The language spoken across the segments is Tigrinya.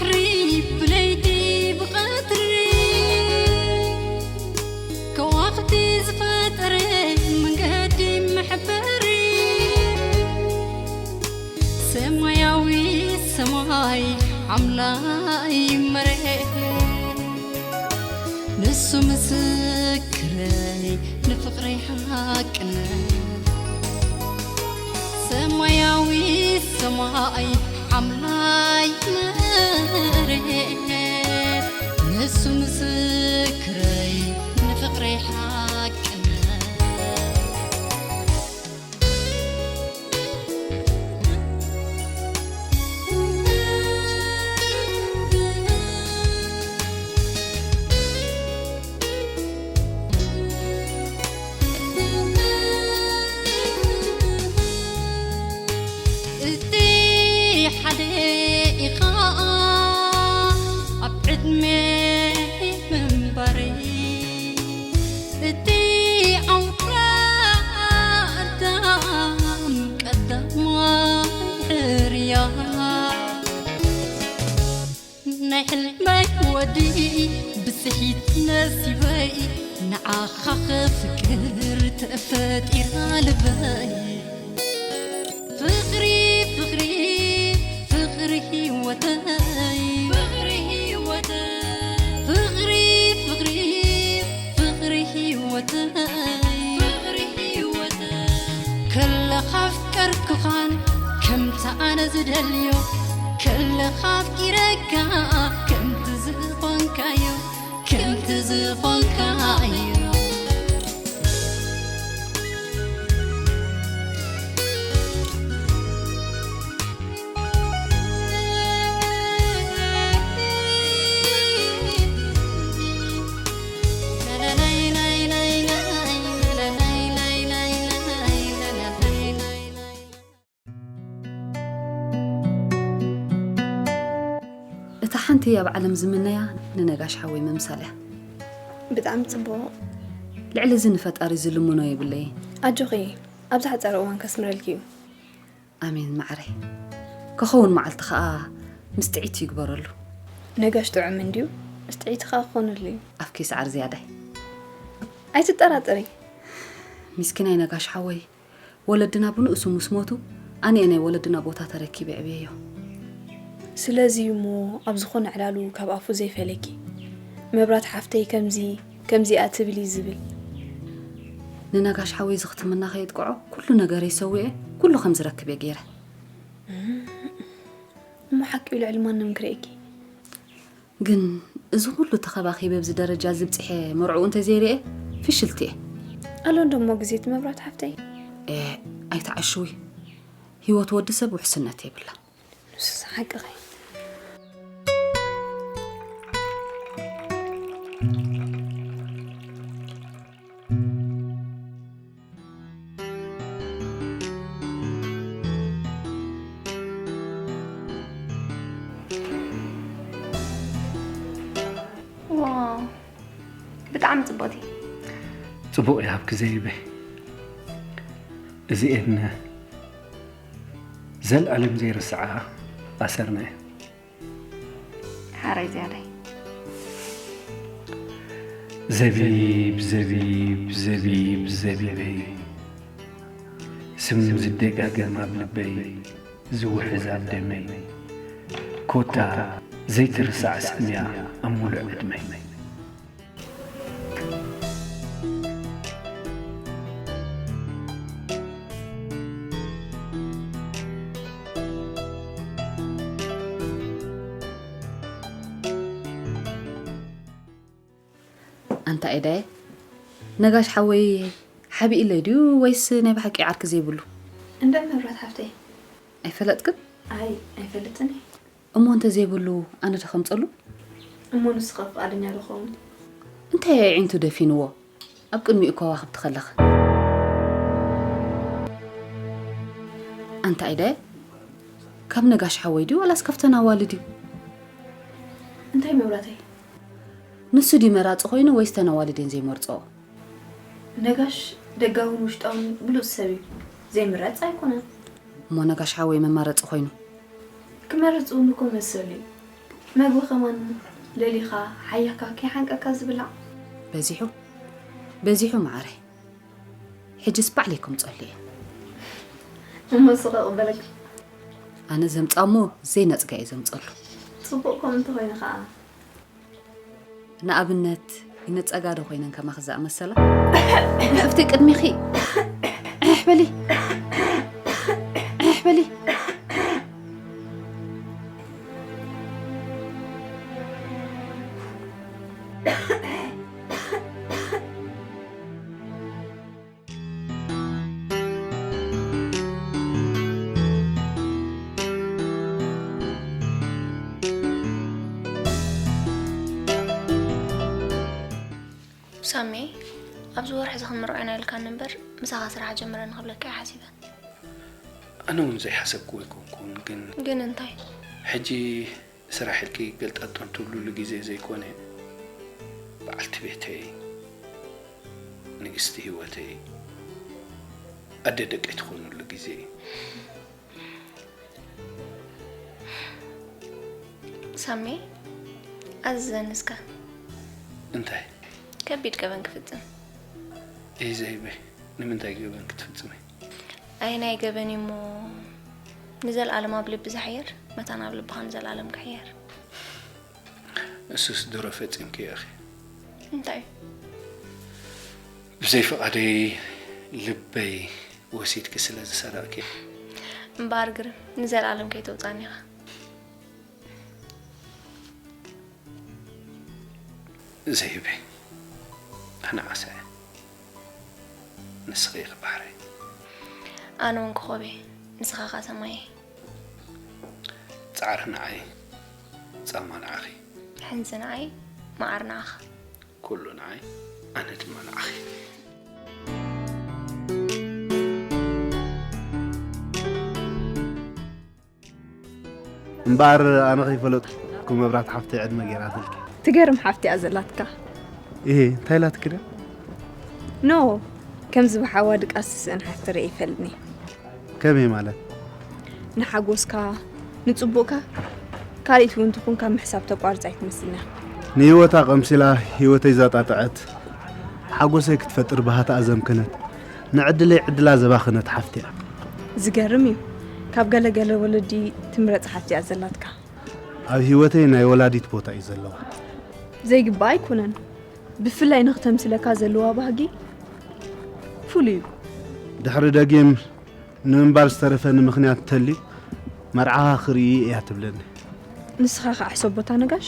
ብለይቲ ብቐትሪ ከዋኽብቲ ዝፈጠረ መንገዲ መሕበሪ ሰማያዊ ሰማይ ኣምላይ መሬት ንሱ ምስክረይ ንፍቕረይ ሓቅነት ሰማያዊ ሰማይ ሓምላይ መሬት ንሱ ምስክረይ ንፍቕረይ ሓቅነት እቲ ሓደ ኢኻ ኣብ ዕድመ ምንባረይ እቲ ኣውራ ኣዳም ቀዳማይ ሕርያ ናይ ሕልመይ ወዲ ብስሒት ነሲበይ ንዓኻ ክፍቅር ተፈጢራ ልበይ ፍቕሪ ፍቕሪ ፍቕሪ ህይወተይ ፍቕሪ ህይወተይ ፍቕሪ ፍቕሪ ፍቕሪ ህይወተይ ፍቕሪ ህይወተይ ከለኻ ኣፍቀርኩኻን ከምቲ ኣነ ዝደልዮ ከለኻ ኣፍቂረካ ከምቲ ዝኾንካዮ ከምቲ ዝኾንካዮ እታ ሓንቲ ኣብ ዓለም ዝምነያ ንነጋሽ ሓወይ ምምሳል እያ። ብጣዕሚ ጽቡቕ። ልዕሊ እዚ ንፈጣሪ ዝልምኖ የብለይን። ኣጆኺ፣ ኣብ ዝሓጸረ እዋን ከስምረልኪ እዩ። ኣሜን ማዕረይ። ክኸውን መዓልቲ ኸኣ ምስ ጥዒቱ ይግበረሉ። ነጋሽ ጥዑም እንድዩ፣ ምስ ጥዒቱ ኸኣ ክኾነሉ እዩ። ኣፍኪ ሰዓር ዝያዳይ። ኣይትጠራጠሪ። ሚስኪናይ ነጋሽ ሓወይ፣ ወለድና ብንኡሱ ምስ ሞቱ ኣነ እየ ናይ ወለድና ቦታ ተረኪበ የዕብየዮ። ስለዚ እዩ እሞ ኣብ ዝኾነ ዕላሉ ካብ ኣፉ ዘይፈለኪ። መብራት ሓፍተይ ከምዚ ከምዚኣ ትብል እዩ ዝብል። ንነጋሽ ሓወይ እዚ ክትምና ከየጥቅዖ ኩሉ ነገረይ ሰዊኤ ኩሉ ከም ዝረክብ እየ ገይረ። እሞ ሓቂ እዩ ልዕሊ ማንም ክርእየኪ። ግን እዚ ኩሉ ተኸባኺበ ኣብዚ ደረጃ ዝብፅሐ መርዕኡ እንተዘይርኤ ፍሽልቲ እየ። ኣሎ እንዶ እሞ ግዜ እቲ መብራት ሓፍተይ። ኤ ኣይትዓሽዊ። ህይወት ወዲ ሰብ ውሕስነት የብላ። ንሱስ ሓቅኺ። ዋው፣ ብጣዕሚ ጽቡቕቲ። ጽቡቕ ይሃብኪ ዘይበይ። እዚኤን ዘልኣለም ዘይርስዓ ኣሰርና እየን። ሓራይ ዝያዳይ። ዘቢብ፣ ዘቢብ፣ ዘቢብ፣ ዘቢበይ። ስም ዝደጋገም ኣብ ልበይ፣ ዝውሕዝ ኣብ ደመይ። ኮታ ዘይትርሳዕ ስም እያ ኣብ ሙሉእ ዕድመይ። ኣንታ ኤዳየ፣ ነጋሽ ሓወይ ሓቢእለይ ድዩ ወይስ ናይ ብሓቂ ዓርኪ ዘይብሉ? እንዳ መብራት ሓፍተይ። ኣይፈለጥክን? ኣይ፣ ኣይፈልጥን እየ። እሞ እንተዘይብሉ ኣነ ዶ ከምጸሉ? እሞ ንስኻ ፍቓደኛ ዶ ኸውን? እንታይ ኣዒንቱ ደፊንዎ? ኣብ ቅድሚኡ ከዋኽብቲ ከለኻ። ኣንታ ኤዳየ፣ ካብ ነጋሽ ሓወይ ድዩ ዋላስ ካብተን ኣዋልድ እዩ? እንታይ መብራተይ? ንሱ ድዩ መራጺ ኮይኑ ወይስ ተን ኣዋልድ እየን ዘይመርጽኦ? ነጋሽ ደጋውን ውሽጣውን ብሉጽ ሰብ እዩ። ዘይምረጽ ኣይኮነን። እሞ ነጋሽ ሓወይ መማረጺ ኮይኑ? ክመርጽ እውን እኮ መሰሉ እዩ። መግቢ ከማን ለሊኻ ሓይኽካ ከይሓንቀካ ዝብላዕ። በዚሑ በዚሑ መዓረይ። ሕጅስ ባዕለይ ከምፀሉ እየ። እሞ ንሱ ከቕበለካ። ኣነ ዘምፃ እሞ ዘይነፅጋ እየ ዘምፀሉ። ፅቡቕ ከም እንተኾይኑ ከዓ። ንኣብነት ይነፀጋ ዶ ኮይነን ከማኺ ዝኣመሰላ? ንሕፍተይ ቅድሚኺ ዕሕ በሊ። ዕሕ በሊ። ሳሚ፣ ኣብዚ ወርሒ እዚ ክንምርዖ ኢና ኢልካኒ እምበር ምሳኻ ስራሕ ጀምረ ንኽብለካ እየ ሓሲበ። ኣነ እውን ዘይሓሰብኩ ኣይኮንኩን ግን ግን እንታይ? ሕጂ ስራሕ ኢልኪ ገልጠጥ እንትብሉሉ ግዜ ዘይኮነ በዓልቲ ቤተይ ንግስቲ ህይወተይ ኣደ ደቀይ ትኾኑሉ ግዜ እዩ። ሳሚ ኣዝዘኒ እስከ። እንታይ? ከቢድ ገበን ክፍጽም። እይ ዘይበይ ንምንታይ ገበን ክትፍጽመ? ኣየናይ ገበን እዩ እሞ ንዘለኣለም ኣብ ልቢ ዝሕየር መታን ኣብ ልብኻ ንዘለኣለም ክሕየር። እሱስ ድሮ ፈጺምክዮ ኢኺ። እንታይ? ብዘይ ፍቓደይ ልበይ ወሲድኪ ስለ ዝሰረቕኪ። እምበኣር ግርም ንዘለኣለም ከይትውጻኒ ኢኻ። ዘይበይ ኣነ ዓሳ እየ። ንስኺ ኢኺ ባሕረይ። ኣነ እውን ኮኾብ እየ፣ ንስኻ ኸኣ ሰማይ እየ። ጻዕሪ ንዓይ፣ ጻማ ንዓኺ። ሕንሲ ንዓይ፣ መዓር ንዓኻ። ኩሉ ንዓይ፣ ኣነ ድማ ንዓኺ። እምበኣር ኣነ ከይፈለጥኩ መብራት ሓፍተይ ዕድመ ገይራትልኪ። ትገርም ሓፍቲ እያ ዘላትካ። እሄ እንታይ ኢላትኪ ድያ? ኖ ከምዚ ብሓዋ ድቃስ ትስእን ሓፍቲ ርእየ ይፈልጥኒ። ከመይ ማለት? ንሓጎስካ ንጽቡቕካ ካልኢት እውን ትኹን ካብ ምሕሳብ ተቋርጽ ኣይትመስልንያ። ንህይወታ ቀምሲላ ህይወተይ ዘጣጥዐት፣ ሓጎሰይ ክትፈጥር ባህታ ኣዘምከነት፣ ንዕድለይ ዕድላ ዘባኸነት ሓፍቲ እያ። ዝገርም እዩ፣ ካብ ገለ ገለ ወለዲ ትምረጽ ሓፍቲ እያ ዘላትካ። ኣብ ህይወተይ ናይ ወላዲት ቦታ እዩ ዘለዋ። ዘይግባእ ኣይኮነን፣ ብፍላይ ንኽተምስለካ ዘለዋ ባህጊ ፍሉይ እዩ። ድሕሪ ደጊም ንምንባር ዝተረፈኒ ምኽንያት እንተልዩ መርዓኻ ክርኢ እያ ትብለኒ። ንስኻ ከዓ ሕሰቦ እታ ነጋሽ።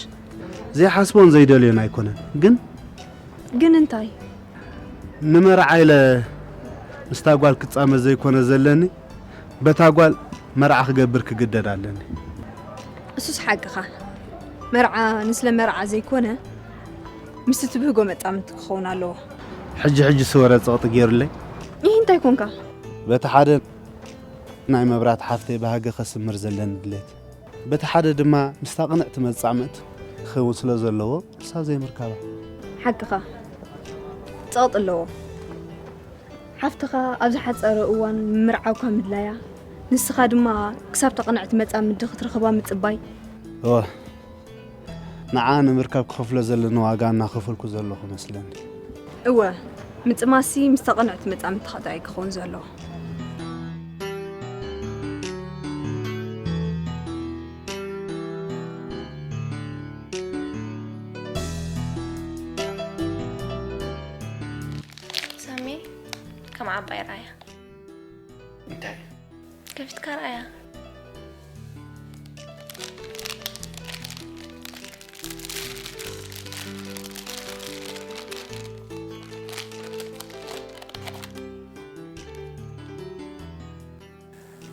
ዘይሓስቦን ዘይደልዮን ኣይኮነን ግን ግን እንታይ? ንመርዓ ኢለ ምስታ ጓል ክጻመድ ዘይኮነ ዘለኒ በታ ጓል መርዓ ክገብር ክግደድ ኣለኒ። እሱስ ሓቅኻ። መርዓ ንስለ መርዓ ዘይኮነ ምስቲ ትብህጎ መጻምድቲ ክኸውን ኣለዎ። ሕጂ ሕጂ ስወረ ጸቕጢ ገይሩለይ። ይህ እንታይ ኮንካ? በቲ ሓደ ናይ መብራት ሓፍተይ ባህጊ ከስምር ዘለኒ ድሌት፣ በቲ ሓደ ድማ ምስታ ቅንዕቲ መጻምድቲ ክኸውን ስለ ዘለዎ ክሳብ ዘይምርካባ። ሓቅኻ። ጸቕጢ ኣለዎ። ሓፍትኻ ኣብ ዝሓጸረ እዋን ምምርዓውካ ምድላያ፣ ንስኻ ድማ ክሳብ እታ ቅንዕቲ መጻምዲ ክትረኽባ ምጽባይ። እወ፣ ንዓ ንምርካብ ክኸፍሎ ዘለኒ ዋጋ እናኸፈልኩ ዘለኹ መስለኒ። እወ፣ ምጽማሲ ምስታ ቅንዕቲ መጻምድትኻ ጥራይ ክኸውን ዘለዎ። ሳሚ ከም ዓባይ ራያ። እንታይ? ከፊትካ ራያ።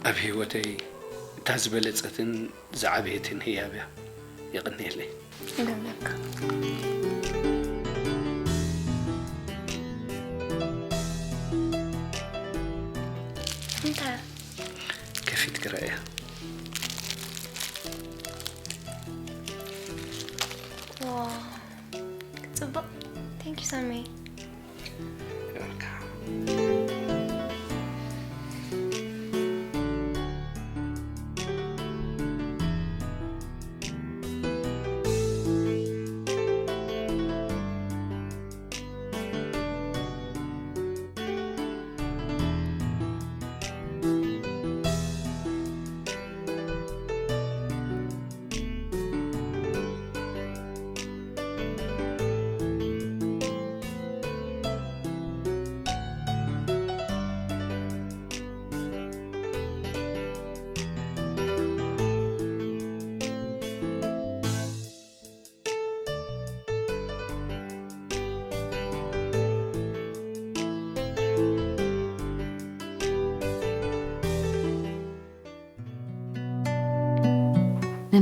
ኣብ ህይወተይ እታ ዝበለጸትን ዝዓበየትን ህያብ እያ። የቕንየለይ። ይደምለካ። እንታይ? ከፊት ክረእያ። ዋው፣ ጽቡቕ። Thank you ሳሚ።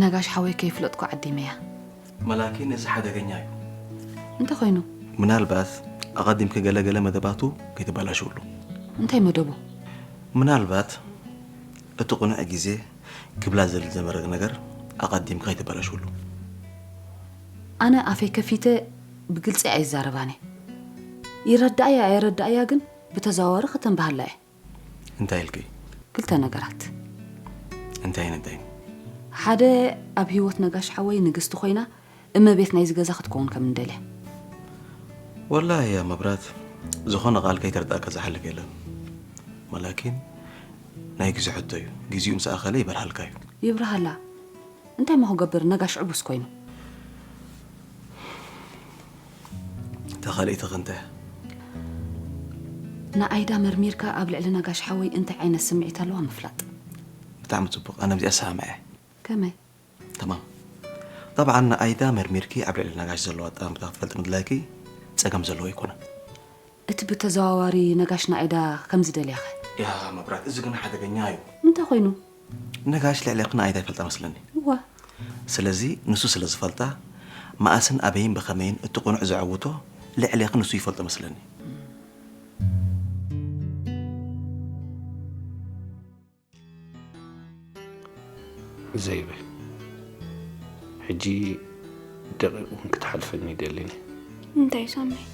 ነጋሽ ሓወይ ከይፍለጥኩ ዓዲመያ። መላኪን እዚ ሓደገኛ እዩ። እንታይ ኮይኑ? ምናልባት ኣቐዲምኪ ገለገለ መደባቱ ከይተባላሽውሉ። እንታይ መደቡ? ምናልባት እቲ ቁኑዕ ግዜ ክብላ ዘል ዘመረግ ነገር ኣቐዲምኪ ከይተባላሽውሉ። ኣነ ኣፈይ ከፊተ ብግልፂ ኣይዛረባን እየ። ይረዳእያ ኣይረዳእያ ግን ብተዘዋዋሪ ከተንባሃላ እየ። እንታይ ኢልኪ? ክልተ ነገራት። እንታይን እንታይን? ሓደ ኣብ ህይወት ነጋሽ ሓወይ ንግስቲ ኮይና እመቤት ናይዚ ገዛ ክትከውን ከም እንደልያ። ወላሂ ያ መብራት፣ ዝኾነ ቃል ከይተረዳእካ ዝሓልፍ የለን። መላኪን ናይ ግዜ ሕቶ እዩ። ግዜኡ ምስ ኣኸለ ይበርሃልካ እዩ። ይብርሃላ። እንታይ ሞ ክገብር ነጋሽ ዕቡስ ኮይኑ? ተኻሊእቲ ክንተ ንኣይዳ መርሚርካ ኣብ ልዕሊ ነጋሽ ሓወይ እንታይ ዓይነት ስምዒት ኣለዋ ምፍላጥ። ብጣዕሚ ጽቡቕ። ኣነ ብዚኣ ሰማምዐ። ከመይ? ተማም። ጠብዓን ንኣይዳ መርሚርኪ ኣብ ልዕሊ ነጋሽ ዘለዎ ኣጠማምታ ክትፈልጢ ምድላይኪ ጸገም ዘለዎ ኣይኮነን። እቲ ብተዘዋዋሪ ነጋሽ ንኣይዳ ከም ዝደልያኸ? ያ መብራት፣ እዚ ግን ሓደገኛ እዩ። እንታይ ኮይኑ? ነጋሽ ልዕሌኺ ንኣይዳ ይፈልጣ መስለኒ። እዋ። ስለዚ ንሱ ስለ ዝፈልጣ፣ መኣስን ኣበይን ብኸመይን እቲ ቁኑዕ ዘዕውቶ ልዕሌኺ ንሱ ይፈልጦ መስለኒ። ዘይበ፣ ሕጂ ደቂቕ እውን ክትሓልፈኒ ይደልን እየ። እንታይ ሳመይ?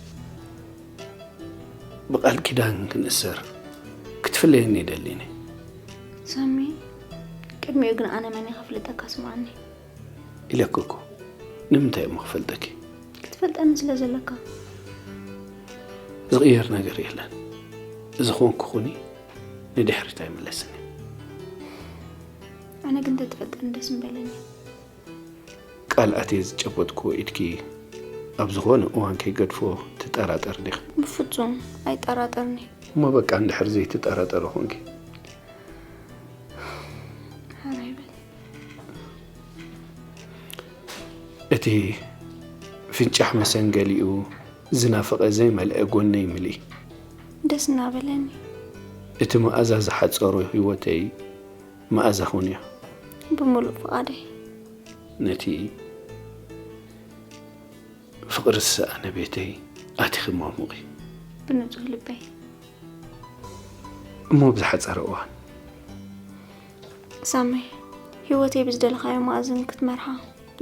ብቓል ኪዳን ክንእሰር ክትፍለየኒ ይደልን እየ። ሳሚ፣ ቅድሚኡ ግን ኣነ መን እየ ከፍልጠካ ስምዓኒ። ኢለኪ እኮ፣ ንምንታይ እሞ ክፈልጠኪ? ክትፈልጠኒ ስለ ዘለካ። ዝቕየር ነገር የለን። እዚ ኾንኩ ኹኒ ንድሕሪት ኣይምለስን እየ። ኣነ ግን ተትፈልጠኒ ደስ ምበለኒ። ቃል ኣትየ ዝጨበጥክዎ ኢድኪ ኣብ ዝኾነ እዋን ከይገድፎ ትጠራጠር ዲኺ? ብፍጹም ኣይጠራጠርኒ። እሞ በቃ እንድሕር ዘይትጠራጠሪ ኾንኪ። ሓራይ በል። እቲ ፍንጫሕ መሰንገሊኡ ዝናፈቐ ዘይመልአ ጎነይ ምልኢ። ደስ እናበለኒ። እቲ መኣዛ ዝሓጸሮ ህይወተይ መኣዛ ኹንዮ። ብምሉእ ፍቓደይ። ነቲ ፍቕሪ ዝሰኣነ ቤተይ ኣቲኺ ሟሙቒ። ብንጹህ ልበይ። እሞ ብዝሓጸረ እዋን። ሳመይ፣ ህይወተይ ብዝደለኻዮ መኣዝን ክትመርሓ፣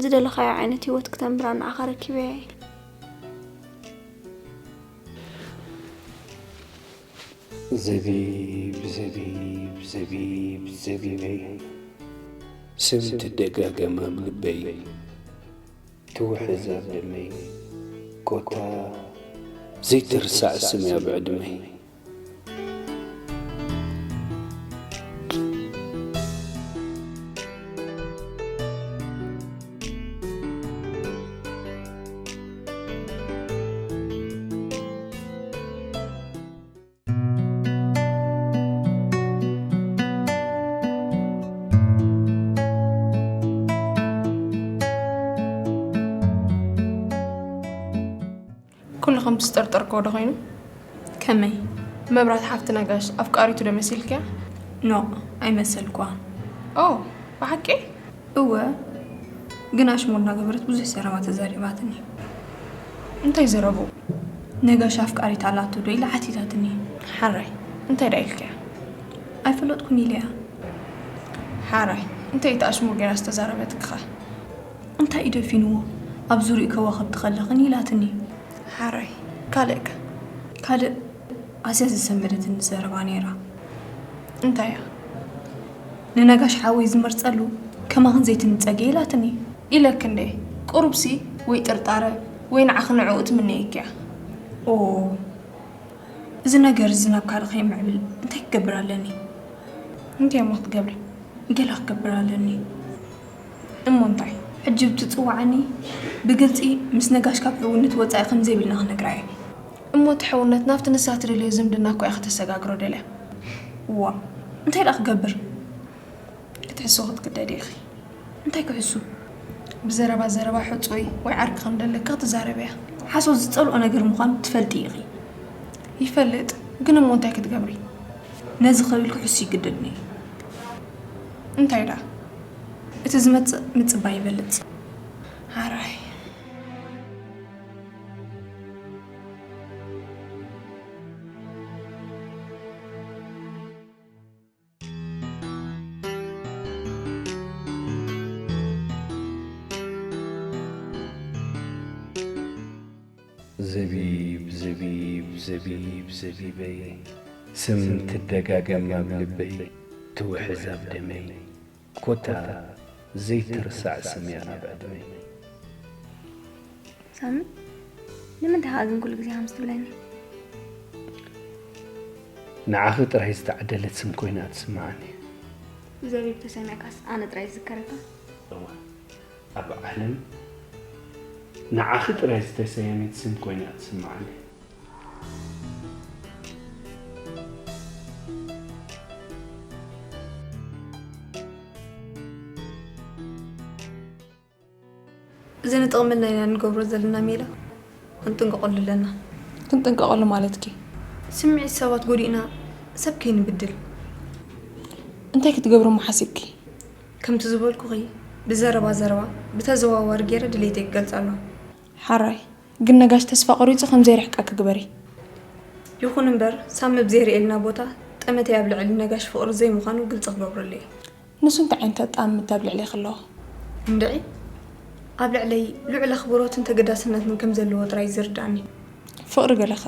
ዝደለኻዮ ዓይነት ህይወት ክተንብራ ንዓኻ ረኪበያ እየ። ዘቢብ፣ ዘቢብ፣ ዘቢብ፣ ዘቢበይ። ስም ትደጋገም ኣብ ልበይ። ትውሕዝ ኣብ ደመይ። ኮታ ዘይትርሳዕ ስም እያ ብዕድመይ። ኩሉ ከም ዝጠርጠርክዎ ዶ ኮይኑ? ከመይ? መብራት ሓፍቲ ነጋሽ ኣፍቃሪቱ ዶ መሲልክያ? ኖእ፣ ኣይመሰልክዋን። ኦ፣ ብሓቂ? እወ፣ ግን ኣሽሙር እናገበረት ብዙሕ ዘረባ ተዛሪባትኒ። እንታይ ዘረቡ? ነጋሽ ኣፍቃሪት ኣላቶ ዶ ኢላ ሓቲታትኒ። ሓራይ፣ እንታይ ደኣ ኢልክያ? ኣይፈለጥኩን ኢለያ። ሓራይ፣ እንታይ እቲ ኣሽሙር ገይራ ዝተዛረበትክኸ? እንታይ እዩ ደፊንዎ? ኣብ ዙርይኡ ከዋኽብቲ ከለኽን ኢላትኒ። ሓራይ፣ ካልእከ? ካልእ ኣዝያ ዘሰንበደትኒ ዘረባ ነይራ። እንታይ እያ? ንነጋሽ ሓወይ ዝመርጸሉ ከማኽን ዘይትንጸገ ኢላትኒ። ኢለኪ እንዴ? ቁሩብሲ ወይ ጥርጣረ ወይ ንዓኺ ንዕኡ ትምነ እኪያ። ኦ፣ እዚ ነገር እዚ ናብ ካልእ ከይምዕብል እንታይ ክገብር ኣለኒ? እንታይ እሞ ክትገብሪ? ገለ ክገብር ኣለኒ። እሞ እንታይ? ሕጂ ብትጽውዓኒ ብግልጺ ምስ ነጋሽ ካብ ሕውነት ወጻኢ ከም ዘይብልና ክነግራ እየ። እሞ እቲ ሕውነት ናብቲ ንሳ ትደልዮ ዝምድና እኮ እያ ከተሰጋግሮ ደልያ። እዋ፣ እንታይ ደኣ ክገብር? ክትሕስዊ ክትግደዲ ኢኺ። እንታይ ክሕሱ? ብዘረባ ዘረባ ሕጹይ ወይ ዓርኪ ከም ደለካ ክትዛረብ እያ። ሓሶት ዝጸልኦ ነገር ምዃኑ ትፈልጢ ኢኺ። ይፈልጥ፣ ግን እሞ እንታይ ክትገብሪ? ነዚ ክብል ክሕሱ ይግደድኒ እዩ። እንታይ ደኣ? እቲ ዝመጽእ ምጽባይ ይበልጽ። ሓራይ። ዘቢብ ዘቢብ ዘቢብ ዘቢበይ፣ ስም ትደጋገም ኣብ ልበይ፣ ትውሕዝ ኣብ ደመይ፣ ኮታ ዘይትርሳዕ ስም እያ ኣብ ዕድመይ። ሳሚ፣ ንምንታይ ኢኻ ግን ኩሉ ግዜ ከምዚ ትብለኒ? ንዓኺ ጥራይ ዝተዓደለት ስም ኮይና ትስምዓኒ። ዘቢብ ተሰሚዕካስ ኣነ ጥራይ ዝዝከረካ? እዋ፣ ኣብ ዓለም ንዓኺ ጥራይ ዝተሰየመት ስም ኮይና ትስምዓኒ። እዚ ንጥቕምልና ኢና ንገብሮ ዘለና ሜላ ክንጥንቀቐሉ ኣለና። ክንጥንቀቐሉ ማለትኪ? ስምዒት ሰባት ጎዲእና ሰብ ከይንብድል። እንታይ ክትገብሪ እሞ ሓሲብኪ? ከምቲ ዝበልኩኺ ብዘረባ ዘረባ ብተዘዋዋሪ ገይረ ድሌተይ ክገልጸሎም። ሓራይ ግን ነጋሽ ተስፋ ቆሪፁ ከም ዘይርሕቀኪ ግበሪ። ይኹን እምበር ሳሚ ብዘይርእየልና ቦታ ጠመተይ ኣብ ልዕሊ ነጋሽ ፍቕሪ ዘይምዃኑ ግልፂ ክገብረሉ እየ። ንሱ እንታይ ዓይነት ኣጠማምታ ኣብ ልዕሌኺ ኣለዎ? እንድዒ ኣብ ልዕለይ ልዑል ኣኽብሮትን ተገዳስነትን ከም ዘለዎ ጥራይ እዩ ዝርድኣኒ። ፍቕሪ ገለኸ?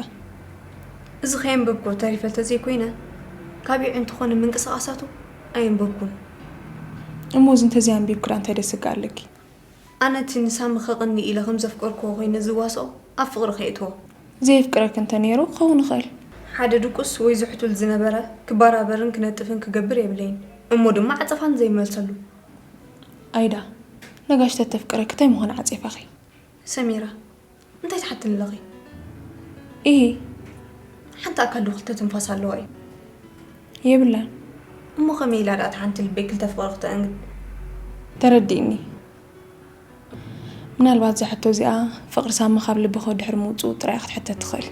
እዚ ከየንበብኩ ተሪፈ እንተዘይኮይነ ካብ የዕንቱ ኾነ ምንቅስቓሳቱ ኣየንበብኩን። እሞ እዚ እንተዘይኣንቢብኪ ደኣ እንታይ ደስግእ ኣለኪ? ኣነ እቲ ንሳሚ ከቕኒ ኢለ ከም ዘፍቀርክዎ ኮይነ ዝዋስኦ ኣብ ፍቕሪ ከየእትዎ። ዘየፍቅረኪ እንተ ነይሩ ክኸውን ይኽእል። ሓደ ድቁስ ወይ ዝሕቱል ዝነበረ ክበራበርን ክነጥፍን ክገብር የብለይን እሞ ድማ ዓጸፋን ዘይመልሰሉ። ኣይዳ ነጋሽ ተተፍቅረኪ እንታይ ምኾነ ዓጼፋኺ? ሰሚራ እንታይ ትሓትኒ ኣለኺ? ኢሂ ሓንቲ ኣካል ዶ ክልተ ትንፋስ ኣለዋ እዩ? የብላን። እሞ ከመይ ኢላ ደኣ ሓንቲ ልበይ ክልተ ፍቕሪ ክተእንግድ? ተረዲእኒ። ምናልባት እዛ ሕቶ እዚኣ ፍቕሪ ሳሚ ካብ ልብኺ ድሕሪ ምውፅኡ ጥራይ ክትሕተት ትኽእል።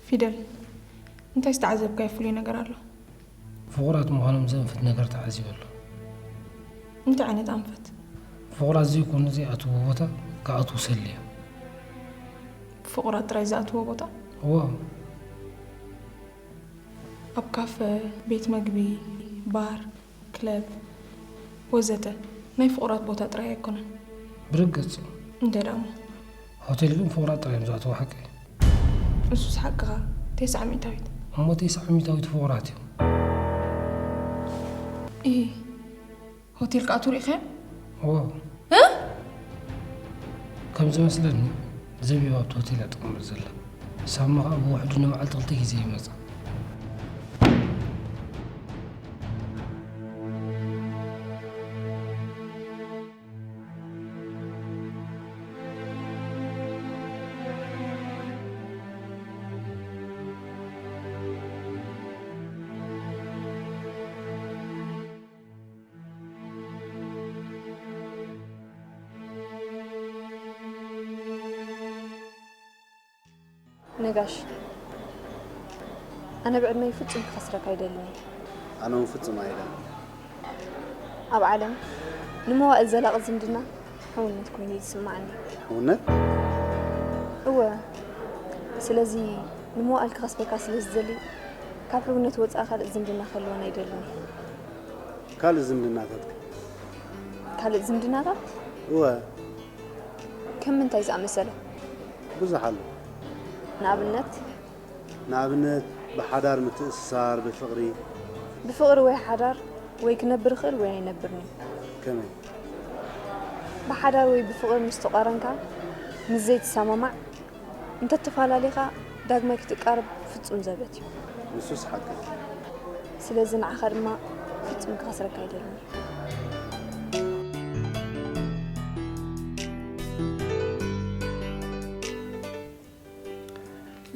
ፊደል፣ እንታይ ዝተዓዘብካዮ ፍሉይ ነገር ኣሎ? ፍቑራት ምዃኖም ዘንፍት ነገር ተዓዚበ ኣለኹ። እንታይ ዓይነት ኣንፈት? ፍቑራት ዘይኮኑ ዘይኣትዎ ቦታ ክኣትዉ ሰልዮም። ፍቑራት ጥራይ ዝኣትዎ ቦታ? እዎ። ኣብ ካፈ፣ ቤት መግቢ፣ ባር፣ ክለብ ወዘተ ናይ ፍቑራት ቦታ ጥራይ ኣይኮነን። ብርግጽ። እንተ ደኣ እሞ። ሆቴል ግን ፍቑራት ጥራይ እዮም ዝኣትዎ ሓቂ? እሱስ ሓቅኻ፣ ተስዓ ሚእታዊት። እሞ ተስዓ ሚእታዊት ፍቑራት እዮም። ኢሂ፣ ሆቴል ክኣትዉ ርኢኻዮም? እዎ። እ? ከም ዝመስለኒ ዘቢብ ኣብቲ ሆቴል እያ ትቕመጥ ዘላ። ሳሚ ኸኣ ብውሕዱ ንመዓልቲ ክልተ ግዜ ይመጻ። ነጋሽ፣ ኣነ ብዕድመይ ፍጹም ክኸስረካ ኣይደልን እየ። ኣነ እውን ፍጹም ኣይደልን። ኣብ ዓለም ንመዋእል ዘላቒ ዝምድና ሕውነት ኮይኑ እዩ ዝስምዓኒ። ሕውነት? እወ፣ ስለዚ ንመዋእል ክኸስበካ ስለ ዝደሊ ካብ ሕውነት ወጻኢ ካልእ ዝምድና ክህልወና ኣይደልን እየ። ካልእ ዝምድናታትከ? ካልእ ዝምድናታት? እወ። ከም ምንታይ ዝኣመሰለ? ብዙሕ ኣሎ። ንኣብነት? ንኣብነት ብሓዳር ምትእስሳር፣ ብፍቕሪ። ብፍቕሪ ወይ ሓዳር ወይ ክነብር ይኽእል ወይ ኣይነብርን እዩ። ከመይ? ብሓዳር ወይ ብፍቕሪ ምስ ተቋረንካ ምስ ዘይትሰማማዕ እንተተፈላለኻ ዳግማይ ክትቃረብ ፍጹም ዘበት እዩ። ንሱስ ሓቂ እዩ። ስለዚ ንዓኻ ድማ ፍጹም ክኸስረካ ኣይደልን።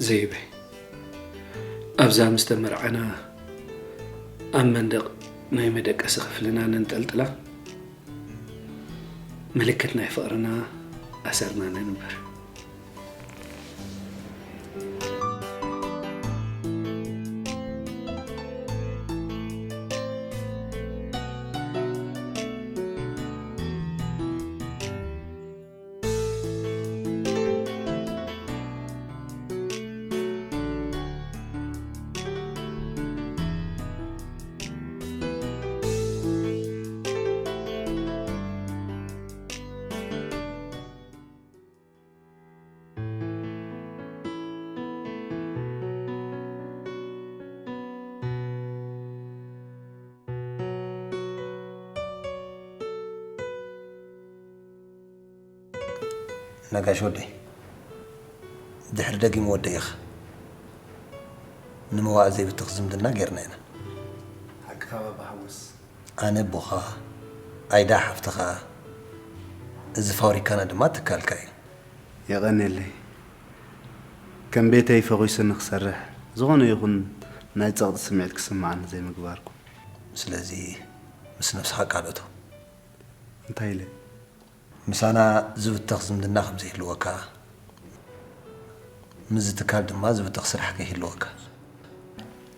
ዘይበይ ኣብዛ ምስ ተመርዓና ኣብ መንደቕ ናይ መደቀሲ ክፍልና ነንጠልጥላ ምልክት ናይ ፍቕርና ኣሰርና ነንብር። ነጋሽ ወደይ፣ ድሕሪ ደጊም ወደይ ኢኻ። ንመዋእ ዘይብተኽ ዝምድና ጌርና ኢና። ሓቅኻ ባባ ሓጎስ። ኣነ ኣቦኻ፣ ኣይዳ ሓፍትኻ፣ እዚ ፋብሪካና ድማ ትካልካ እዩ። የቐንየለይ። ከም ቤተይ ፈኺሱ ንኽሰርሕ ዝኾነ ይኹን ናይ ጸቕጢ ስምዒት ክስምዓኒ ዘይምግባርኩም። ስለዚ ምስ ነብስኻ ቃል እቶ። እንታይ ኢለ? ምሳና ዝብተኽ ዝምድና ከም ዘይህልወካ፣ ምስዚ ትካል ድማ ዝብተኽ ስራሕ ከይህልወካ።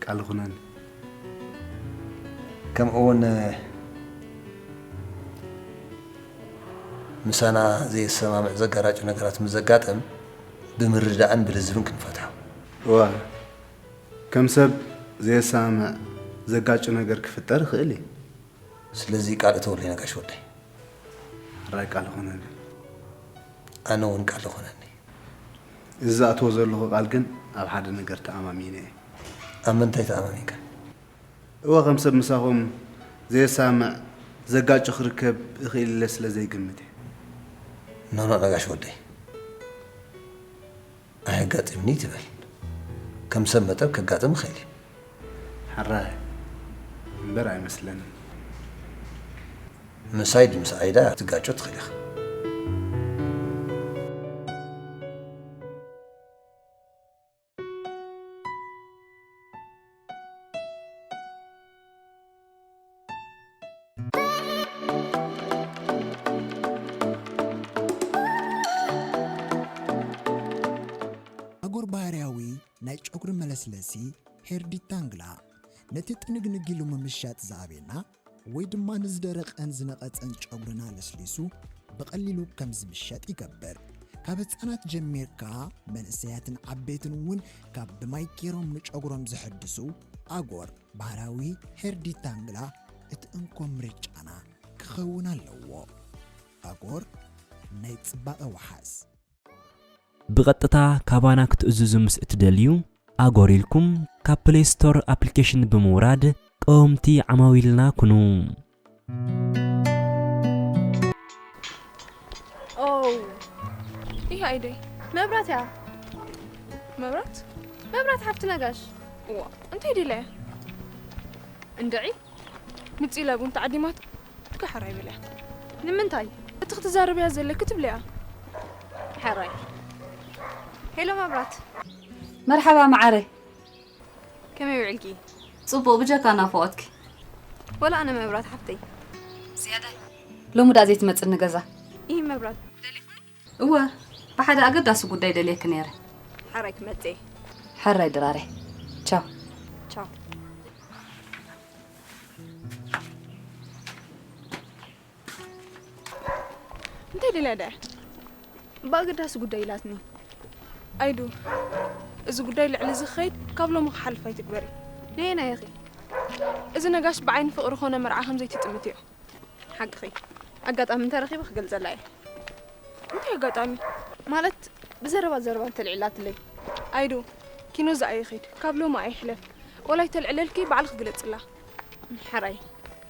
ቃል ይኹነኒ። ከምኡ እውን ምሳና ዘየሰማምዕ ዘጋራጩ ነገራት ምስ ዘጋጥም ብምርድዳእን ብልዝብን ክንፈትሖ። እወ፣ ከም ሰብ ዘየሰማምዕ ዘጋጩ ነገር ክፍጠር ይኽእል እዩ። ስለዚ ቃል እተወለይ ነጋሽ ወደይ። ሕራይ ቃል ይኹነኒ። ኣነ እውን ቃል ይኹነኒ። እዚ ዝኣትዎ ዘለኹ ቃል ግን ኣብ ሓደ ነገር ተኣማሚነ እየ። ኣብ ምንታይ ተኣማሚንካ? እወ፣ ከም ሰብ ምሳኹም ዘየሰማምዕ ዘጋጩ ክርከብ እኽእል ኢለ ስለ ዘይግምት እየ። ኖኖ ነጋሽ ወደይ፣ ኣየጋጥምን እዩ ትበል። ከም ሰብ መጠን ከጋጥም ይኽእል እዩ። ሕራይ እምበር ኣይመስለንን። ምሳይ ድምስ ኣይዳ ክትጋጮ ትኽእል ኢኻ። ኣጎር ባህርያዊ ናይ ጨጉሪ መለስለሲ ሄር ዲታንግላ ነቲ ጥንግንግ ኢሉ ምምሻጥ ዝኣበየና ወይ ድማ ንዝደረቐን ዝነቐጸን ጨጉርና ለስሊሱ ብቐሊሉ ከም ዝምሸጥ ይገብር። ካብ ህጻናት ጀሚርካ መንእሰያትን ዓበይትን እውን ካብ ብማይ ገይሮም ንጨጉሮም ዘሐድሱ ኣጎር ባህላዊ ሄር ዲታንግላ እቲ እንኮ ምርጫና ክኸውን ኣለዎ። ኣጎር ናይ ጽባቐ ወሓስ። ብቐጥታ ካባና ክትእዝዙ ምስ እትደልዩ፣ ኣጎር ኢልኩም ካብ ፕሌይ ስቶር ኣፕሊኬሽን ብምውራድ ቀወምቲ ዓማዊልና ኩኑ። ኦው፣ ይህ ኣይደይ መብራት እያ። መብራት? መብራት ሓፍቲ ነጋሽ። እዋ፣ እንታይ ደልያ? እንድዒ ምጽእ ኢላ ቡን ተዓዲማቶ፣ ትካ ሕራይ በልያ። ንምንታይ? እቲ ክትዛረብያ ዘለኪ ትብልያ። ሕራይ። ሄሎ መብራት። መርሓባ መዓረይ። ከመይ ውዕልኪ? ጽቡቕ፣ ብጀካ ናፍቖትኪ። ወላ ኣነ መብራት ሓፍተይ። ዝያዳይ። ሎሚ ደኣ ዘይትመጽኒ ገዛ? ይህ መብራት ደሊኽኒ? እወ፣ ብሓደ ኣገዳሲ ጉዳይ ደልየኪ ነይረ። ሓራይ ክመጽእ እየ። ሕራይ ድራረይ። ቻው። ቻው። እንታይ ደልያ ደኣ? ብኣገዳሲ ጉዳይ ኢላትኒ። ኣይዱ፣ እዚ ጉዳይ ልዕሊ እዚ ክኸይድ ካብ ሎሚ ክሓልፍ ኣይትግበሪ። ነየናይ ኢኺ? እዚ ነጋሽ ብዓይኒ ፍቕሪ ኾነ መርዓ ከም ዘይትጥምትዮ። ሓቅኺ። ኣጋጣሚ እንተረኺበ ክገልጸላ እየ። እንታይ ኣጋጣሚ? ማለት ብዘረባ ዘረባ እንተልዒላትለይ። ኣይዱ፣ ኪኖ ዝኣ ይኺድ፣ ካብ ሎሚ ኣይሕለፍ። ወላ ኣይተልዕለልኪ ባዕልኺ ግለጽላ። ሕራይ፣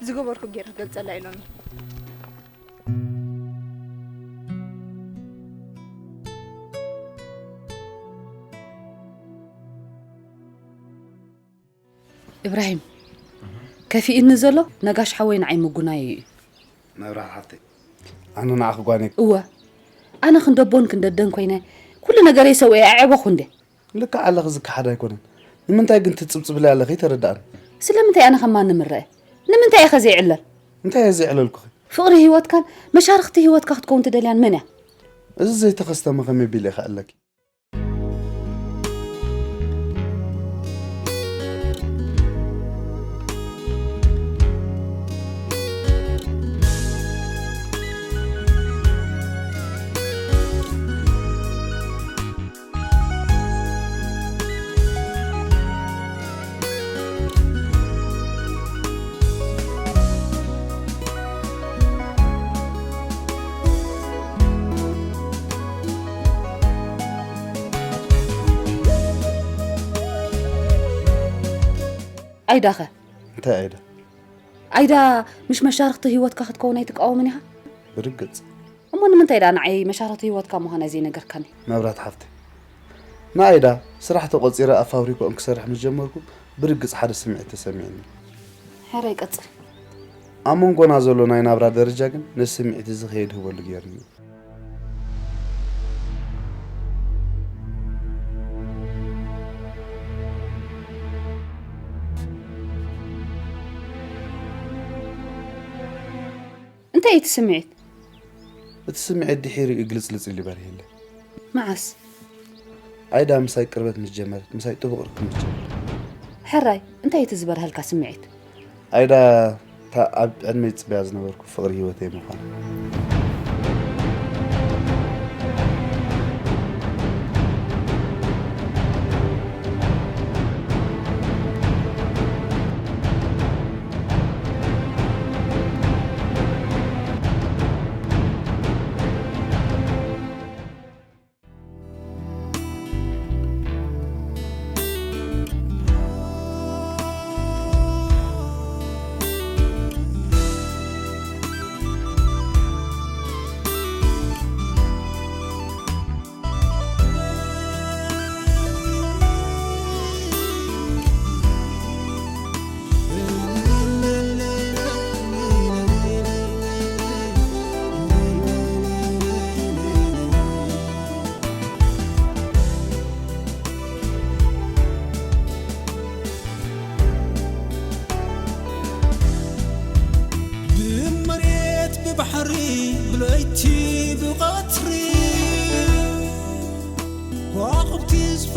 ዝገበርኩ ገይረ ክገልጸላ እየ ሎሚ። ኢብራሂም፣ ከፊእኒ ዘሎ ነጋሽ ሓወይ ንዓይ ምጉናይ እዩ። መብራት ሓፍተይ፣ ኣነ ንዓኺ ጓነይ። እወ፣ ኣነ ክንደቦን ክንደደን ኮይነ፣ ኩሉ ነገረይ ሰውኤ ኣዕበኹ እንደ። ልክዕ ኣለኺ፣ ዝከሓድ ኣይኮነን። ንምንታይ ግን ትጽብጽብለይ ኣለኺ? ኣይተረድኣን። ስለምንታይ ኣነ ከማን ንምረአ? ንምንታይ ኢኸ ዘይዕለል? እንታይ እየ ዘዕለልኩኺ? ፍቕሪ ህይወትካን መሻርኽቲ ህይወትካ ክትከውን ትደልያን መን እያ? እዚ ዘይተኸስተመ ከመይ ቢለ ይኸዕለኪ? ኣይዳኸ እንታይ ኣይዳ? ኣይዳ ምሽ መሻርኽቲ ህይወትካ ክትከውን ኣይትቃወምን ኢኻ? ብርግጽ። እሞ ንምንታይ ደኣ ንዓይ መሻርኽቲ ህይወትካ ምዃና ዘይነገርካኒ? መብራት ሓፍተይ፣ ንኣይዳ ስራሕ ተቖጺረ ኣብ ፋብሪካኦም ክሰርሕ ምስ ጀመርኩ ብርግጽ ሓደ ስምዒት ተሰሚዕኒ። ሕራይ ቀጽል። ኣብ መንጎና ዘሎ ናይ ናብራ ደረጃ ግን ነዚ ስምዒት እዚ ከየድህበሉ ገይሩኒ እዩ። እንታይ እዩ እቲ ስምዒት? እቲ ስምዒት ድሒሩ እዩ ግልጽልጽ ኢሉ ይበርህ የለ። መዓስ? ኣይዳ ምሳይ ቅርበት ምስ ጀመረት፣ ምሳይ ጥቡቕ ርክብ ምስ ጀመረት። ሕራይ፣ እንታይ እዩ እቲ ዝበርሀልካ ስምዒት? ኣይዳ እታ ኣብ ዕድመይ ዝጽበያ ዝነበርኩ ፍቕሪ ህይወተይ ምዃና። ብመሬት ብባሕሪ ብለይቲ ብቐትሪ ከዋኽብቲ ዝፈ